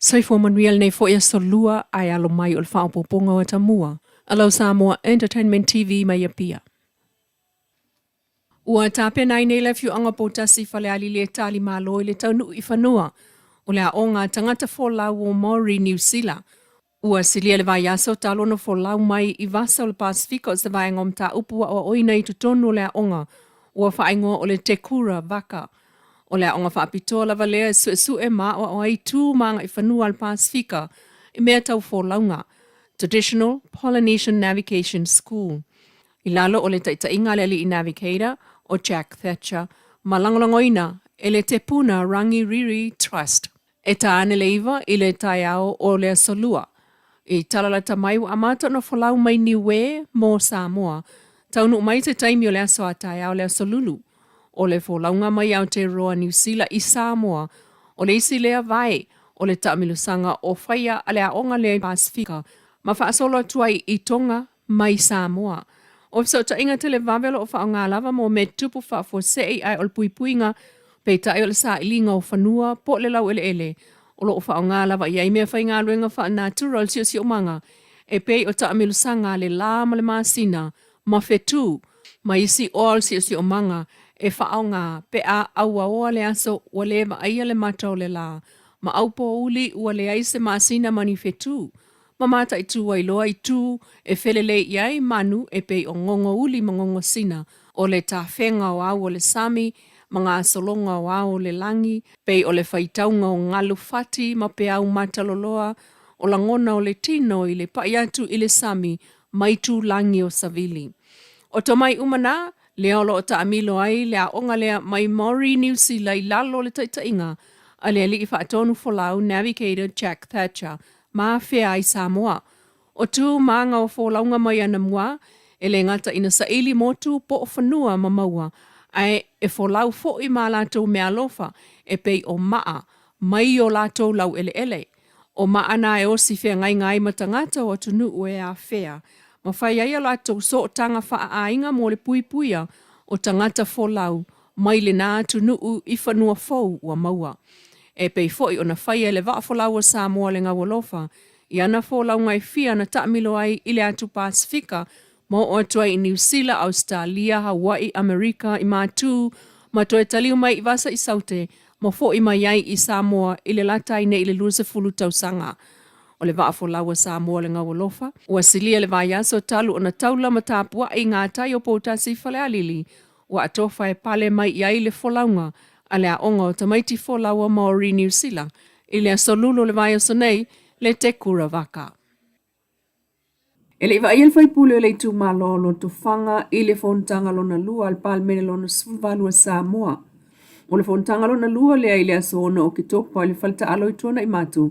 Soifua manuia lenei foi aso lua ae alo mai o le faaopoopoga o atamua a lau Samoa Entertainment TV mai Apia. Ua tapena ai nei le afioaga o Poutasi i Falealili e tali malo i le taunuu i fanua o le aoga a tagata folau o Maori Niu Sila. Ua silia le vaiaso talu ona folau mai i Vasa o le Pasefika o se vaega o mataupu aoaoina i totonu o le aoga ua faaigoa o le Te Kura Vaka. O le aoga faapitoa lava lea e suesue ma aoao ai tu ma agaifanua a le Pasefika i mea tau folauga, Traditional Polynesian Navigation School. I lalo o le taitaiga a le alii navigator o Jack Thatcher ma lagolagoina e le Te Puna Rangiriri Trust. E ta ane le 9 i le taeao o le Aso Lua. I talalata mai ua amata ona folau mai Niue mo Samoa. Taunuu mai se taimi o le aso a taeao le Aso Lulu. O le folauga mai Aotearoa Niu Sila i Samoa, o le isi lea vae o le taamilosaga o faia a le aoga lea i Pasefika ma faasolo atu ai i Tonga mai Samoa. O fesootaiga televave o lo o faaaoga lava mo mea tupu faafuasei ae o le puipuiga, peitai o le sailiga o fanua po o le laueleele o lo o faaaoga lava i ai mea faigaluega faanatura o le siosiomaga e pei o taamilosaga a le lā ma le masina ma fetu ma isi oa o le siosiomaga e faaaoga pe a auaoa le aso ua le vaaia le mata o le lā ma aupōuli ua leai se masina ma ni fetu ma mataitu ai loa i tū e felelei i ai manu e pei o Gogouli ma Gogosina, o le tafega o au o le sami ma gasologa o ao o le lagi, pei o le faitauga o galu fati ma peau mataloloa, o lagona o le tino i le paʻi atu i le sami mai tūlagi o Savili. O tomai uma nā, lea o lo o taamilo ai le aoga lea mai Maori Niu Sila i lalo o le taitaiga a le alii faatonu folau navigator Jack Thatcher ma afea ai Samoa. O tu ma aga o folauga mai anamua, e le gata ina saili motu po o fanua ma maua, ae e folau foi ma latou meaalofa e pei o maa mai o latou laueleele. O maa na e osi feagaiga ai ma tagata o atunuu e afea ma fai ai a latou sootaga faaaiga mo le puipuia o tagata folau mai lena atunuu i fanua fou ua maua. E pei foi ona faia e le Vaa Folau o Samoa le Gaualofa i ana folauga e fia na taamilo ai i le atu Pasefika ma oo atu ai i Niu Sila, Ausetalia, Hawaii, Amerika, i Matū, ma toe taliu mai i Vasa i Saute ma foʻi mai ai i Samoa i le lata ai nei i le 20 tausaga. O le Vaa Folau a Samoa le Gaualofa, ua silia le vaiaso talu ona taula ma tapuai i ngā tai o Poutasi i Falealili Ua atofa e pale mai i ai le folauga a le aoga o tamaiti folau o Maori Niu Sila i le aso Lulu o le vaiaso nei, le Te Kura Vaka. E le i vaaia le faipule o le itumalo o Lotofaga i le fonotaga lona lua a le Palemene lona 18 a Samoa. O le fonotaga lona lua lea i le aso 6 o Oketopa i le faletaalo i Tuanaimato,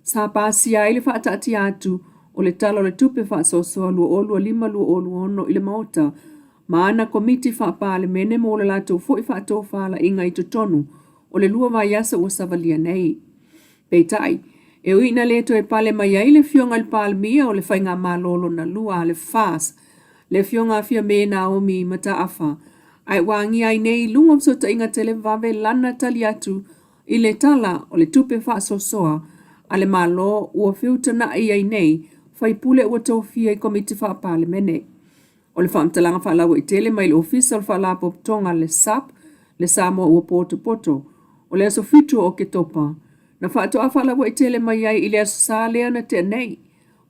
sa pasia ai le faataatia atu o le Tala o le Tupe Faasoasoa 2025/2026 i le Maota ma ana Komiti Faa-Palemene mo le latou foi faatofalaiga i totonu o le lua vaiaso ua savalia nei. Peitai, e ui ina le toe pale mai ai le Afioga i le Palemia o le Faigamalo lona lua a le FAS, le Afioga a Fiame Naomi Mataafa, ae ua agia ai nei i luga o fesootaiga televave lana tali atu i le Tala o le Tupe Faasoasoa a le Malo ua feutanaʻi ai nei faipule ua tofia i Komiti Faa-Palemene. O le faamatalaga faalauaitele mai le Ofisa o le Faalapotopotoga le SAP, le Samoa Ua Potopoto, o le aso 7 o Oketopa, na faatoa faalauaitele mai ai i le Aso Sa lea na tea nei,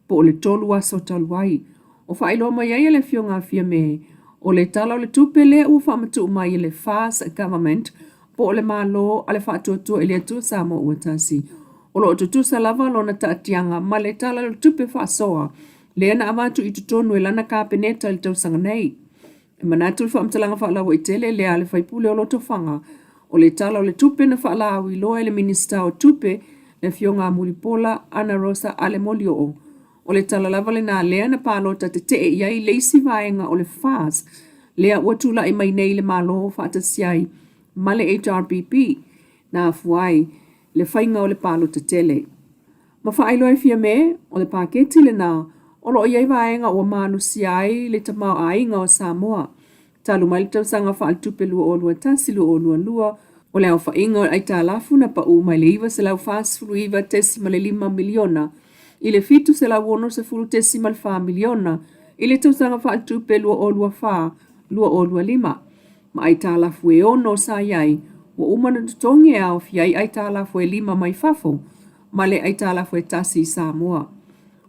po o le tolu aso talu ai. O faailoa mai ai e le Afioga a Fiame, o le Tala o le Tupe lea ua faamatuu mai e le FAS Government po o le Malo a le Faatuatua i le Atua Samoa Ua Tasi. O lo o tutusa lava lona taatiaga ma le Tala o le Tupe faasoa lea na avatu i totonu e lana Kapeneta i le tausaga nei. E manatu le faamatalaga faalauaitele lea a le faipule o Lotofaga, o le Tala o le Tupe na faalauiloa e le Minisita o Tupe, le Afioga a Mulipola Anarosa Ale Molioo, O le tala lava lena lea na palota tetee i ai le isi vaega o le FAS lea ua tulai mai nei le Malo faatasi ai ma le HRPP na afua ai le faiga o le palota tele. Ma faailoa e Fiame, o le paketi lena o lo o i ai vaega ua malosia ai le tamaoaiga o Samoa talu mai le tausaga faaletupe 2021/2022. O le aofaiga o le aitalafu na pau mai le $949.5 miliona i le $760.4 miliona i le tausaga faaletupe 2024/2025, ma aitalafu e ono sa i ai ua uma ona totogi e aofia ai aitalafu e lima mai fafo ma le aitalafu e tasi i Samoa.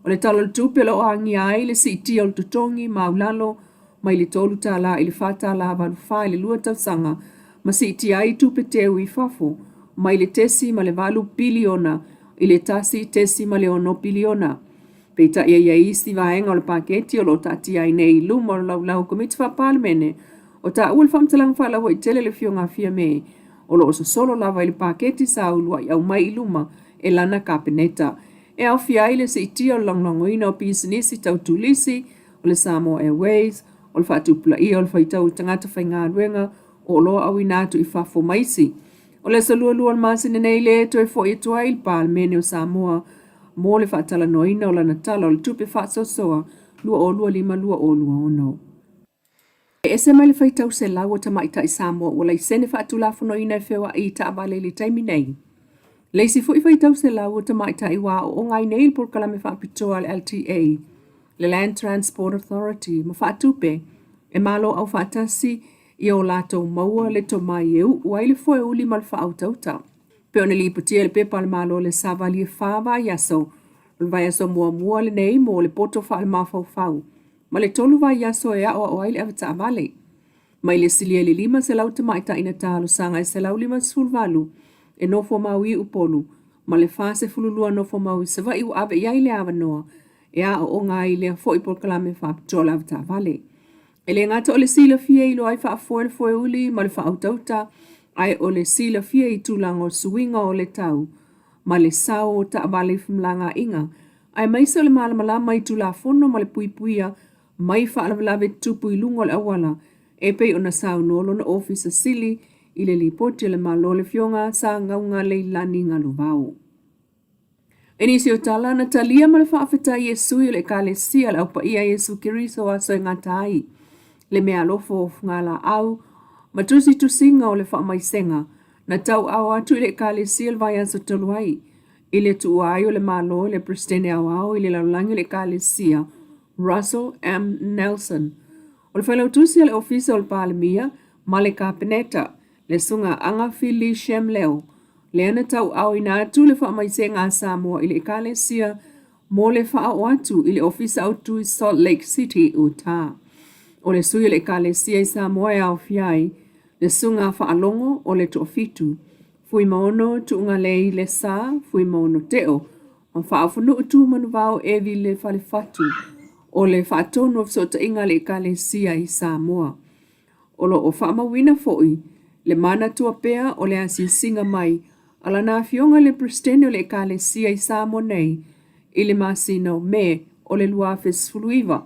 O le Tala o le Tupe o lo o agia ai le siitia o le totogi maualalo mai le $3 i le $4.84 i le lua tausaga ma siitia ai tupe teu i fafo mai le 0.8 piliona i le 1.6 piliona. Peitai e i ai isi vaega o le paketi o lo o taatia ai nei i luma o le laulau a Komiti Faa-Palemene o taua le faamatalaga faalauaitele a le Afioga a Fiame o lo o sosolo lava i le paketi sa uluai aumai i luma e lana Kapeneta e aofia ai le siitia o le lagolagoina o pisinisi tau turisi, o le Samoa Airways, o le faatupulaia o le faitau o tagata faigaluega o oloa auina atu i fafo ma isi. O le aso lualua o le masina nei lea e toe foi atu ai i le Palemene o Samoa mo le faatalanoaina o lana Tala o le Tupe Faasoasoa 2025/2026. E ese mai le faitau selau o tamaitai Samoa ua laisene faatulafonoina e feoai i taavale i le taimi nei. Le isi foi faitau selau o tamaitai ua aooga ai nei i le polokalame faapitoa a le LTA, le Land Transport Authority, ma faatupe e Malo Aufaatasi ia o latou maua le tomai e uu ai le foeuli ma le faautauta. Pei ona lipotia i le Pepa a le Malo i le Savali e fa vaiaso, o le vaiaso muamua lenei mo le poto faalemafaufau ma le tolu vaiaso e aoao ai le avetaavale. Mai le silia i le 500 tamaitai na talosaga e 158 e nofomau i Upolu ma le 42 nofomau i Savaii ua ave i ai le avanoa e aooga ai i lea foi polokalame faapitoa o le avetaavale. E le gata o le silafia e iloa ai faafoe le foeuli ma le faautauta, ae o le silafia i tulaga o suiga o le tau ma le sao o taavale i femalagaaiga, aemaise o le malamalama i Tulafono ma le puipuia mai faalavelave tutupu i luga o le auala, e pei ona saunoa lona Ofisa Sili i le Lipoti a le Malo le Afioga Sagauga Leilani Galuvao. I nisi o tala, na talia ma le faafetai e sui o le Ekalesia a le Au Paia Iesu Keriso aso e gata ai le meaalofa o fugalaau ma tusitusiga o le faamaisega na tauaao atu i le Ekalesia le vaiaso talu ai i le tuua ai o le Malo i le Peresetene Aoao i le Lalolagi o le Ekalesia Russell M. Nelson. O le Failautusi a le Ofisa o le Palemia ma le Kapeneta, le Susuga Agafili Shem Leo, lea na tauaaoina atu le faamaisega a Samoa i le Ekalesia mo le faaoo atu i le Ofisa Autu i Salt Lake City, Utah. O le sui o le Ekalesia i Samoa e aofia ai le Susuga Faalogo o le Toafitu, Fuimaono Tuugalei Lesa, Fuimaono Teo, ma Faaofonuu Tumanuvao Evi Le Falefatu o le Faatonu o Fesootaiga a le Ekalesia i Samoa. O lo o faamauina foi le manatua pea o le asiasiga mai a Lana Afioga i le Peresetene o le Ekalesia i Samoa nei i le masina o Me o le 2019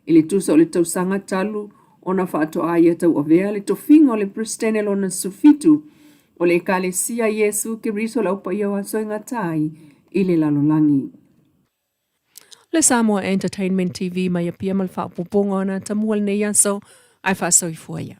i le tusa o le tausaga talu ona faatoa ia tauavea le tofiga o le Peresetene lona 17 o le Ekalesia Iesu Keriso le Au Paia o Aso e Gata ai i le Lalolagi. Le Samoa Entertainment TV mai Apia ma le faaopoopoga o ana tamua lenei aso ae faasoifua ia.